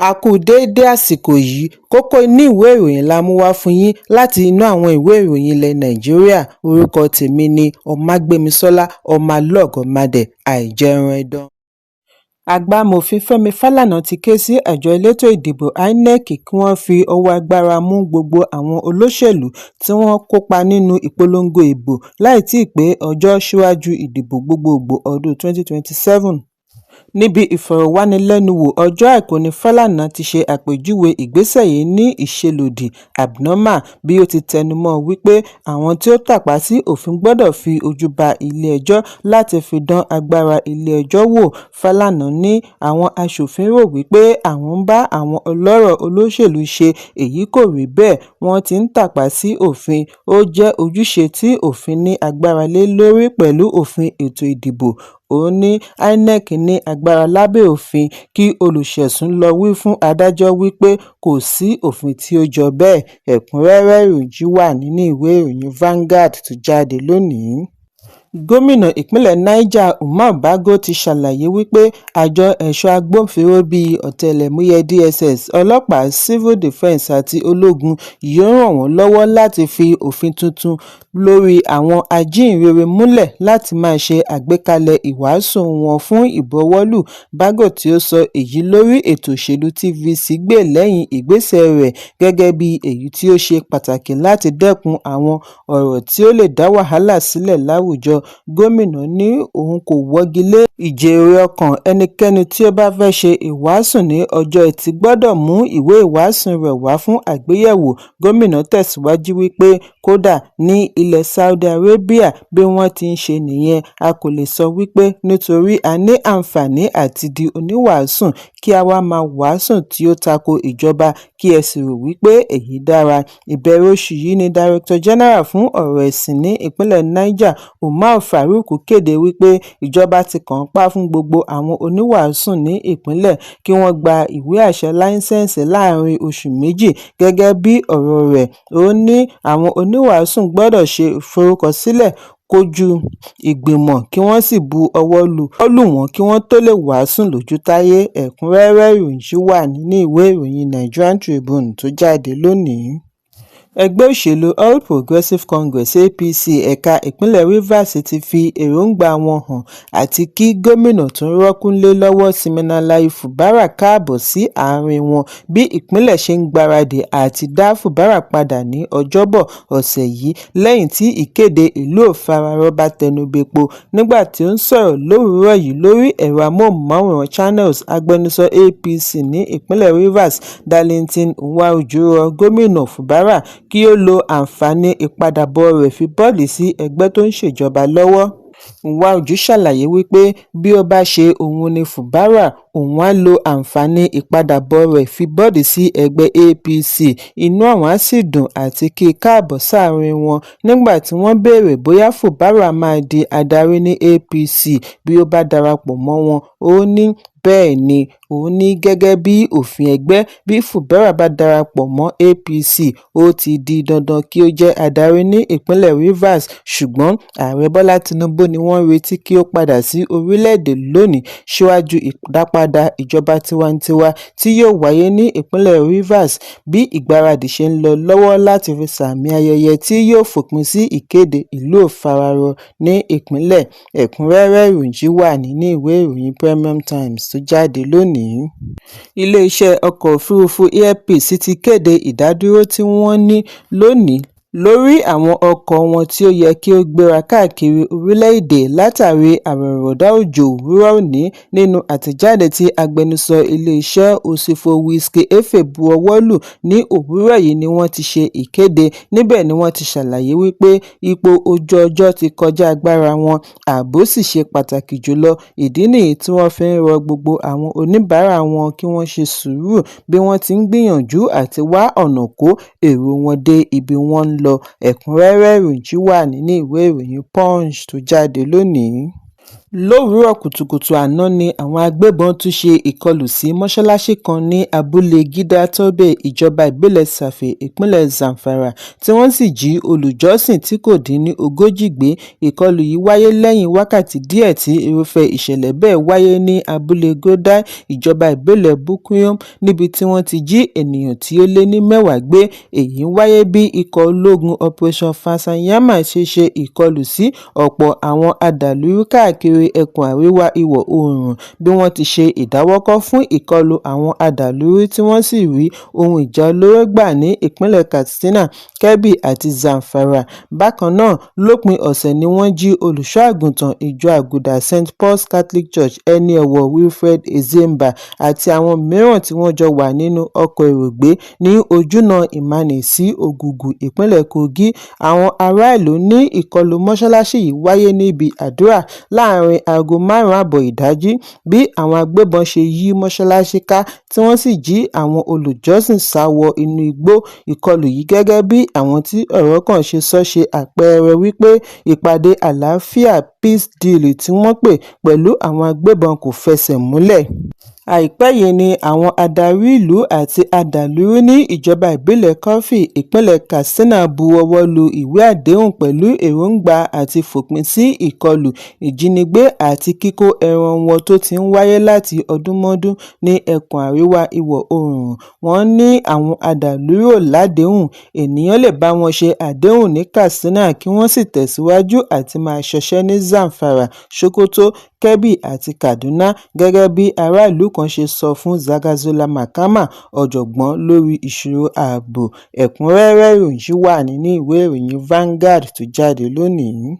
A kú déédé àsìkò yìí. Kókó inú ìwé ìròyìn la mú wá fún yín láti inú àwọn ìwé ìròyìn ilẹ̀ Nàìjíríà. Orúkọ tèmi ni Ọmágbémisọ́lá Ọmọlọ́gọ́màdé àìjẹun ẹ̀dán. Àgbà amòfin Fẹ́mi Fálànà ti ké sí àjọ elétò ìdìbò INEC kí wọ́n fi ọwọ́ agbára mú gbogbo àwọn olóṣèlú tí wọ́n kópa nínú ìpolongo ìbò láì tí ì pé ọjọ́ síwájú ìdìbò gbogboògbò ọdún 2027. Níbi ìfọ̀rọ̀wánilẹ́nuwò ọjọ́ Àìkú ní Fálànà ti ṣe àpèjúwe ìgbésẹ̀ yìí ní ìṣelòdì (abnormal) bí ó ti tẹnumọ́ wípé àwọn tí ó tàpá sí òfin gbọ́dọ̀ fi ojú ba ilé-ẹjọ́ láti fi dán agbára ilé-ẹjọ́ wò. Fálànà ní àwọn aṣòfin rò wípé àwọn ń bá àwọn ọlọ́rọ̀ olóṣèlú ṣe, èyí kò rí bẹ́ẹ̀, wọ́n ti ń tàpá sí òfin, ó jẹ́ ojúṣe tí òfin ní agbára lé lórí pẹ̀lú òfin ètò ìdìbò. Ó ní INEC ní agbára lábẹ́ òfin kí olùṣẹ̀sùn lọ wí fún adájọ́ wípé kò sí òfin tí ó jọ bẹ́ẹ̀. Ẹ̀kúnrẹ́rẹ́ ìròyìn wà nínú ìwé ìròyìn Vanguard tó jáde lónìí. Gómìnà ìpínlẹ̀ Niger Umar Bago ti ṣàlàyé wípé àjọ ẹ̀ṣọ́ agbófinró bíi ọ̀tẹlẹ̀múyẹ́ DSS, ọlọ́pàá, Civil Defence àti ológun yóò ràn wọ́n lọ́wọ́ láti fi òfin tuntun lórí àwọn ajíhìnrere múlẹ̀ láti máa ṣe àgbékalẹ̀ ìwàásù wọn fún ìbuwọ́lù. Bago tí ó sọ èyí lórí ètò òṣèlú TVC gbè lẹ́yìn ìgbésẹ̀ rẹ̀ gẹ́gẹ́ bí èyí tí ó ṣe pàtàkì láti dẹ́kun àwọn ọ̀rọ̀ tí ó lè dá wàhálà sílẹ̀ láwùjọ. Gómìnà ní òun kò wọ́gi lé ìjèrè ọkàn ẹnikẹ́ni tí ó bá fẹ́ ṣe ìwàásù ní ọjọ́ Ẹtì gbọ́dọ̀ mú ìwé ìwàásù rẹ̀ wá fún àgbéyẹ̀wò. Gómìnà tẹ̀síwájú wípé kódà ní ilẹ̀ Saudi Arabia bí wọ́n ti ń ṣe nìyẹn, a kò lè sọ wípé nítorí a ní àǹfààní àti di oníwàásù kí a wá máa wàásù tí ó tako ìjọba kí ẹ sì rò wípé èyí dára. Ìbẹ̀rẹ̀ oṣù yìí ni Director General fún ọ̀rọ̀ ẹ̀sìn ní ìpínlẹ̀ Niger Umar Farouk kéde wípé ìjọba ti kànńpá fún gbogbo àwọn oníwàásù ní ìpínlẹ̀ kí wọ́n gba ìwé àṣẹ láísẹ̀nsì láàárín oṣù 2. Gẹ́gẹ́ bí ọ̀rọ̀ rẹ̀, ó ní àwọn oníwàásù gbọ́dọ̀ ṣe ìforúkọsílẹ̀ kojú ìgbìmọ̀ kí wọ́n sì bu ọwọ́ lù wọ́n kí wọ́n tó lè wàásù lójútáyé. Ẹ̀kúnrẹ́rẹ́ ìròyìn wà nínú ìwé ìròyìn Nigerian Tribune tó jáde lónìí. Ẹgbẹ́ òṣèlú All Progressives Congress (APC) ẹ̀ka ìpínlẹ̀ Rivers ti fi èròǹgbà wọn hàn àti kí gómìnà tó ń rọ́kúnlé lọ́wọ́ Siminalayi Fubara káàbọ̀ sí àárín wọn bí ìpínlẹ̀ ṣe ń gbaradì àti dá Fubara padà ní Ọjọ́bọ̀ ọ̀sẹ̀ yìí lẹ́yìn tí ìkéde ìlú ò fararọ bá tẹnubẹ́po. Nígbà tí ó ń sọ̀rọ̀ lówùúrọ̀ yìí lórí ẹ̀rọ amóhùnmáwòrán Channels, agbẹnusọ APC ní ìpínlẹ̀ Rivers Darlington Nwauju rọ gómìnà Fubara kí ó lo àǹfààní ìpadàbọ̀ rẹ̀ fi bọ́ọ̀lì sí ẹgbẹ́ tó ń ṣèjọba lọ́wọ́. Nwauju ṣàlàyé wípé bí ó bá ṣe òun ní Fubara, òun á lo àǹfààní ìpadàbọ̀ rẹ̀ fi bọ́ọ̀lì sí ẹgbẹ́ APC, inú àwọn á sì dùn àti kí i káàbọ̀ sáàrin wọn. Nígbà tí wọ́n béèrè bóyá Fubara máa di adarí ní APC bí ó bá darapọ̀ mọ́ wọn, ó ní bẹ́ẹ̀ ni. Ó ní gẹ́gẹ́ bí òfin ẹgbẹ́, bí Fubara bá darapọ̀ mọ́ APC, ó ti di dandan kí ó jẹ́ adarí ní ìpínlẹ̀ Rivers, ṣùgbọ́n Ààrẹ Bọ́lá Tinubu ni wọ́n ń retí kí ó padà sí orílẹ̀-èdè lónìí síwájú ìdápadà ìjọba tiwantiwa tí yóò wáyé ní ìpínlẹ̀ Rivers bí ìgbaradì ṣe ń lọ lọ́wọ́ láti fi sààmì ayẹyẹ tí yóò fòpin sí ìkéde ìlú ò fararọ ní ìpínlẹ̀. Ẹ̀kúnrẹ́rẹ́ ìròyìn wà nínú ìwé ìròyìn Premium Times tó jáde lónìí. Iléeṣẹ́ ọkọ̀ òfurufú Air Peace ti kéde ìdádúró tí wọ́n ní lónìí lórí àwọn ọkọ̀ wọn tí ó yẹ kí ó gbéra káàkiri orílẹ̀-èdè látàrí àrọ̀rọ̀dá òjò òwúrọ̀ òní. Nínú àtẹ̀jáde tí agbẹnusọ iléeṣẹ́ Usifo Wizkid Efe buọwọ́ lù ní òwúrọ̀ yìí ni wọ́n ti ṣe ìkéde. Níbẹ̀ ni wọ́n ti ṣàlàyé wípé ipò ojú ọjọ́ ti kọjá agbára wọn, ààbò sì ṣe pàtàkì jùlọ. Ìdí nìyí tí wọ́n fi ń rọ gbogbo àwọn oníbàárà wọn kí wọ́n ṣe sùúrù bí wọ́n ti ń gbìyànjú àti wá ọ̀nà kó èrò wọn dé ibi wọ́n ń lọ. Ẹ̀kúnrẹ́rẹ́ ìròyìn wà nínú ìwé ìròyìn Punch tó jáde lónìí. Lówùúrọ̀ kùtùkùtù àná ni àwọn agbébọn tún ṣe ìkọlù sí mọ́sálásí kan ní abúlé Gidatobe, ìjọba ìbílẹ̀ Tsafe, ìpínlẹ̀ Zamfara, tí wọ́n sì jí olùjọ́sìn tí kò dín ní 40 gbé. Ìkọlù yìí wáyé lẹ́yìn wákàtí díẹ̀ tí irúfẹ́ ìṣẹ̀lẹ̀ bẹ́ẹ̀ wáyé ní abúlé Godai, ìjọba ìbílẹ̀ Bukkuyum, níbi tí wọ́n ti jí ènìyàn tí ó lé ní 10 gbé. Èyí ń wáyé bí ikọ̀ ológun Operation Fansan Yanma ṣe ṣe ìkọlù sí ọ̀pọ̀ àwọn adàlúrú káàkiri ẹkùn àríwá ìwọ̀-oòrùn, bí wọ́n ti ṣe ìdáwọ́kọ̀ fún ìkọlù àwọn adàlúrú tí wọ́n sì rí ohun ìjà olóró gbà ní ìpínlẹ̀ Katsina, Kebbi àti Zamfara. Bákan náà, lópin ọ̀sẹ̀ ni wọ́n jí olùṣọ́-àgùntàn ìjọ Àgùdà St Paul's Catholic Church Ẹni Ọ̀wọ̀ Wilfred Ezeamba àti àwọn mìíràn tí wọ́n jọ wà nínú ọkọ̀ èrò gbé ní ojúnà Emene sí Ògùgù, ìpínlẹ̀ Kogi. Àwọn ará ìlú ní ìkọlù mọ́sálásí yìí wáyé níbi àdúrà láàárín aago 5:30 ìdájí, bí àwọn agbébọn ṣe yí mọ́sálásí ká tí wọ́n sì jí àwọn olùjọ́sìn sá wọ inú igbó. Ìkọlù yìí, gẹ́gẹ́ bí àwọn tí ọ̀rọ̀ kàn ṣe sọ, ṣe àpẹẹrẹ wípé ìpàdé àlàáfíà "peace deal" tí wọ́n pè pẹ̀lú àwọn agbébọn kò fẹsẹ̀ múlẹ̀. Àìpẹ́ yìí ni àwọn adarí ìlú àti adàlúrú ní ìjọba ìbílẹ̀ Kurfi, ìpínlẹ̀ Katsina bu ọwọ́ lu ìwé àdéhùn pẹ̀lú èròńgbà àti fòpin sí ìkọlù, ìjínigbé àti kíkó ẹran wọn tó ti ń wáyé láti ọdúnmọ́dún ní ẹkùn àríwá ìwọ̀-oòrùn. Wọ́n ní àwọn adàlúrú ò ládẹ̀hùn, ènìyàn lè bá wọn ṣe àdéhùn ní Katsina kí wọ́n sì tẹ̀síwájú àti máa ṣọṣẹ́ ní Zamfara, Sokoto, Kebbi àti Kaduna, gẹ́gẹ́ bí ará ìlú kan ṣe sọ fún Zagzolla Makama, ọ̀jọ̀gbọ́n lórí ìṣòro ààbò. Ẹ̀kúnrẹ́rẹ́ ìròyìn yìí wà nínú ìwé ìròyìn Vanguard tó jáde lónìí.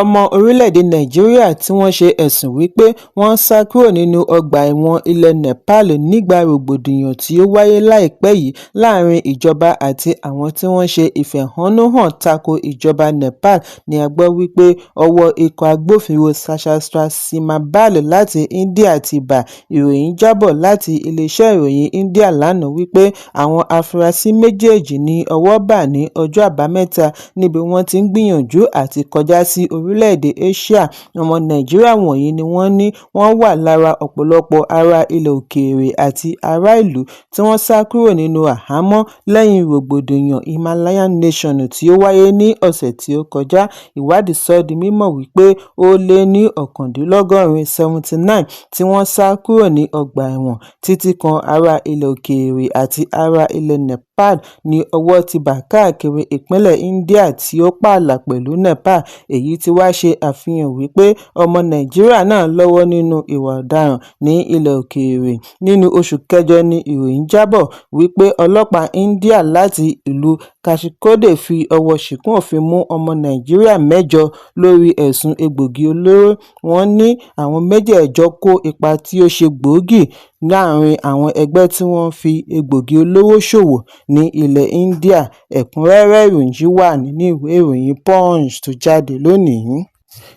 Ọmọ orílẹ̀-èdè Nàìjíríà tí wọ́n ṣe ẹ̀sùn wípé wọ́n sá kúrò nínú ọgbà ẹ̀wọ̀n ilẹ̀ Nepal nígbà rògbòdìyàn tí ó wáyé láìpẹ́ yìí láàárín ìjọba àti àwọn tí wọ́n ṣe ìfẹ̀hónúhàn tako ìjọba Nepal ní a gbọ́ wípé ọwọ́ ikọ̀ agbófinró Sashastra Seema Bal láti India ti bà. Ìròyìn jábọ̀ láti ilé-iṣẹ́ ìròyìn India lánàá wípé àwọn afurasí méjèèjì ní ọwọ́ bà ní ọjọ́ Àbámẹ́ta níbi wọ́n ti ń gbìyànjú àti kọjá sí orílẹ̀-èdè Asia. Ọmọ Nàìjíríà wọ̀nyí ni wọ́n ní wọ́n wà lára ọ̀pọ̀lọpọ̀ ará ilẹ̀ òkèèrè àti ará ìlú tí wọ́n sá kúrò nínú àhámọ́ lẹ́yìn rògbòdìyàn Himalayan Nation tí ó wáyé ní ọ̀sẹ̀ tí ó kọjá. Ìwádìí sọ di mímọ̀ wípé ó lé ní 89 79 tí wọ́n sá kúrò ní ọgbà ẹ̀wọ̀n, títí kan ará ilẹ̀ òkèèrè àti ará ilẹ̀ Nepal ní ọwọ́ ti bà káàkiri ìpínlẹ̀ India tí ó pààlà pẹ̀lú Nepal. Èyí tí wá ṣe àfihàn wípé ọmọ Nàìjíríà náà lọ́wọ́ nínú ìwà ọ̀daràn ní ilẹ̀ òkèèrè. Nínú oṣù kẹjọ ni ìròyìn jábọ̀ wípé ọlọ́pàá India láti ìlú Kozhikode fi ọwọ́ ṣìkún òfin mú ọmọ Nàìjíríà mẹ́jọ lórí ẹ̀sùn egbòogi olóró. Wọ́n ní àwọn mẹ́jẹ̀ẹ̀jọ kó ipa tí ó ṣe gbòógì láàárín àwọn ẹgbẹ́ tí wọ́n ń fi egbòogi olóró ṣòwò ní ilẹ̀ India. Ẹ̀kúnrẹ́rẹ́ ìròyìn yìí wà nínú ìwé ìròyìn Punch tó jáde lónìí.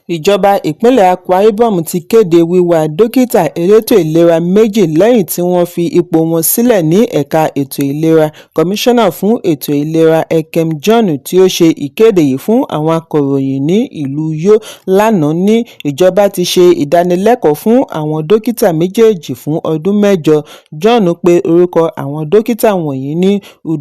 Ìjọba ìpínlẹ̀ Akwa Ibom ti kéde wíwá dókítà elétò ìlera méjì lẹ́yìn tí wọ́n fi ipò wọn sílẹ̀ ní ẹ̀ka ètò ìlera. Kọmíṣánná fún ètò ìlera Ekem John tí ó ṣe ìkéde yìí fún àwọn akọ̀ròyìn ní ìlú Uyo lánàá ní ìjọba ti ṣe ìdánilẹ́kọ̀ọ́ fún àwọn dókítà méjèèjì fún ọdún 8. John pe orúkọ àwọn dókítà wọ̀nyí ní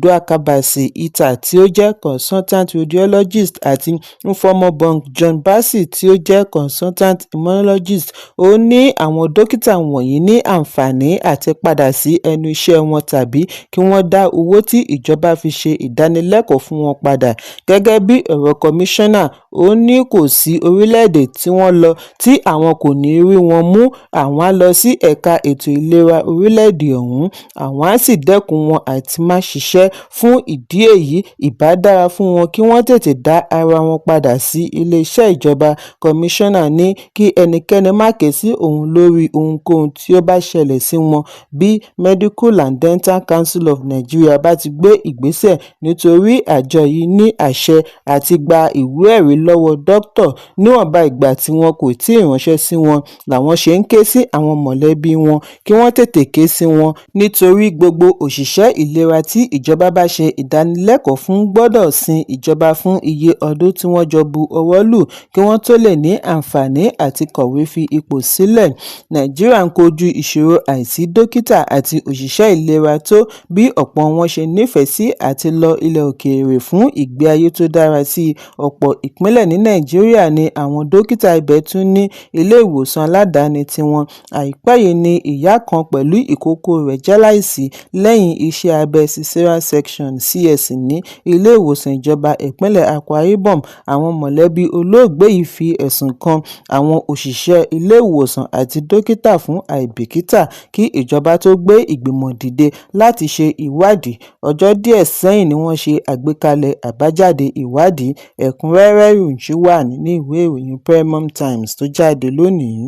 Uduakabasi Ita tí ó jẹ́ consultant radiologist àti Mfomobong John Bassey tí ó jẹ́ consultant immunologist. Ó ní àwọn dókítà wọ̀nyí ní àǹfààní àti padà sí ẹnu iṣẹ́ wọn tàbí kí wọ́n dá owó tí ìjọba fi ṣe ìdánilẹ́kọ̀ọ́ fún wọn padà. Gẹ́gẹ́ bí ọ̀rọ̀ kọmíṣánná, ó ní kò sí orílẹ̀-èdè tí wọ́n lọ tí àwọn kò ní rí wọn mú, àwọn á lọ sí ẹ̀ka ètò ìlera orílẹ̀-èdè ọ̀hún, àwọn á sì dẹ́kun wọn àti máa ṣiṣẹ́. Fún ìdí èyí, ìbá dára fún wọn kí wọ́n tètè dá ara wọn padà sí iléeṣẹ́ ìjọba. Kọmíṣánná ní kí ẹnikẹ́ni má ké sí òun lórí ohunkóhun tí ó bá ṣẹlẹ̀ sí wọn bí Medical and Dental Council of Nigeria bá ti gbé ìgbésẹ̀ nítorí àjọ yìí ní àṣẹ àti gba ìwé-ẹ̀rí lọ́wọ́ dókítà níwọ̀nba ìgbà tí wọn kò tí ì ránṣẹ́ sí wọn làwọn ṣe ń ké sí àwọn mọ̀lẹ́bí wọn kí wọ́n tètè ké sí wọn nítorí gbogbo òṣìṣẹ́ ìlera tí ìjọba bá ṣe ìdánilẹ́kọ̀ọ́ fún gbọ́dọ̀ sin ìjọba fún iye ọdún tí wọ́n jọ bu ọwọ́ lù kí wọ́n tóó lè ní àǹfààní àti kọ̀wé fi ipò sílẹ̀. Nàìjíríà ń kojú ìṣòro àìsí dókítà àti òṣìṣẹ́ ìlera tó bí ọ̀pọ̀ wọn ṣe nífẹ̀ẹ́ sí àti lọ ilẹ̀ òkèèrè fún ìgbé ayé tó dára sí i. Ọ̀pọ̀ ìpínlẹ̀ ní Nàìjíríà ni àwọn dókítà ibẹ̀ tún ní ilé-ìwòsàn aládàáni tiwọn. Àìpẹ́ yìí ni ìyá kan pẹ̀lú ìkókó rẹ̀ jálàìsí lẹ́yìn iṣẹ́ abẹ Caesarean section CS ní ilé-ìwòsàn ìjọba ìpínlẹ̀ Akwa Ibom. Àwọn mọ̀lẹ́bí olóògbé yìí fi ẹ̀sùn kan àwọn òṣìṣẹ́ ilé-ìwòsàn àti dókítà fún àìbìkítà kí ìjọba tó gbé ìgbìmọ̀ dìde láti ṣe ìwádìí. Ọjọ́ díẹ̀ sẹ́yìn ni wọ́n ṣe àgbékalẹ̀ àbájáde ìwádìí. Ẹ̀kúnrẹ́rẹ́ ìròyìn wà nínú ìwé ìròyìn Premium Times tó jáde lónìí.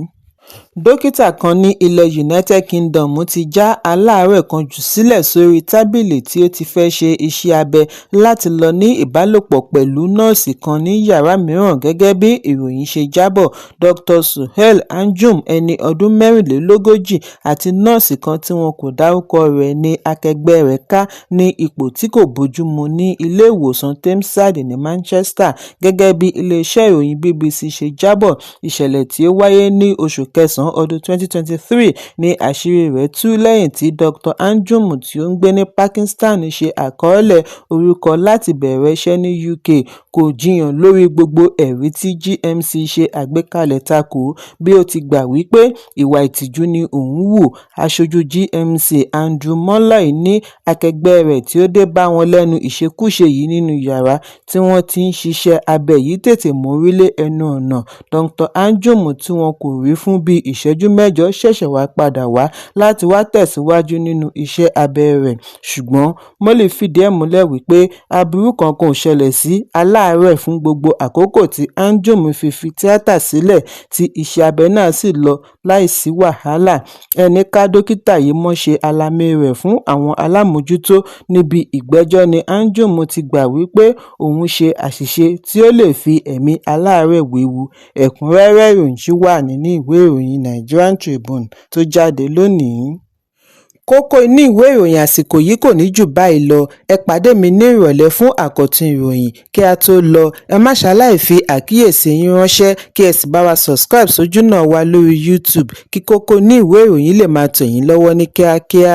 Dókítà kan ní ilẹ̀ United Kingdom ti já aláàárẹ̀ kan jù sílẹ̀ sórí tábìlì tí ó ti fẹ́ẹ́ ṣe iṣẹ́ abẹ láti lọ ní ìbálòpọ̀ pẹ̀lú nọ́ọ̀sì kan ní yàrá mìíràn gẹ́gẹ́ bí ìròyìn ṣe jábọ̀. Dr Sohail Anjum, ẹni ọdún mẹ́rìnlélógójì, àti nọ́ọ̀sì kan tí wọn kò dárúkọ rẹ̀ ní akẹgbẹ́ rẹ̀ ká ní ipò tí kò bójúmu ní ilé-ìwòsàn Tameside ní Manchester, gẹ́gẹ́ bí iléeṣẹ́ ìròyìn BBC ṣe jábọ̀. Ìṣẹ̀lẹ̀ tí ó wáyé ní oṣù kẹsàn-án ọdún 2023 ní àṣírí rẹ̀ tú lẹ́yìn tí Dr Anjum tí ó ń gbé ní Pakistan ṣe àkọọ́lẹ̀ orúkọ láti bẹ̀rẹ̀ iṣẹ́ ní UK, kò jiyàn lórí gbogbo ẹ̀rí tí GMC ṣe àgbékalẹ̀ takò ó bí ó ti gbà wípé ìwà ìtìjú ni òun hù. Aṣojú GMC Andrew Molloy ní akẹgbẹ́ rẹ̀ tí ó dé bá wọn lẹ́nu ìṣekúṣe yìí nínú yàrá tí wọ́n ti ń ṣiṣẹ́ abẹ yìí tètè mórí lé ẹnu ọ̀nà. Dr Anjum tí wọn kò rí fún bíi ìṣẹ́jú mẹ́jọ ṣẹ̀ṣẹ̀ wá padà wá láti wá tẹ̀síwájú nínú iṣẹ́ abẹ rẹ̀. Ṣùgbọ́n Molloy fìdí ẹ̀ múlẹ̀ wípé aburú kankan ò ṣẹlẹ̀ sí aláàárẹ̀ fún gbogbo àkókò tí Anjum fi fi tíátà sílẹ̀ tí iṣẹ́ abẹ náà sì lọ láì sí wàhálà. Ẹnì ká dókítà yìí mọṣẹ́ alamí rẹ̀ fún àwọn alámòójútó. Níbi ìgbẹ́jọ́ ní Anjum ti gbà wípé òun ṣe àṣìṣe tí ó lè fi ẹ̀mí aláàárẹ̀ wewu. Ẹ̀kúnrẹ́rẹ́ ìròyìn ṣì wà nínú ìwé ìròyìn Nigerian Tribune tó jáde lónìí. Kókó inú ìwé ìròyìn àsìkò yìí kò ní jù báyìí lọ. Ẹ pàdé mi ní ìrọ̀lẹ́ fún àkọ́tún ìròyìn. Kí a tó lọ, ẹ má ṣaláì fi àkíyèsí yín ránṣẹ́ kí ẹ sì bá wa subscribe sójúnà wa lórí YouTube kí kókó inú ìwé ìròyìn lè máa tẹ̀ yín lọ́wọ́ ní kíákíá.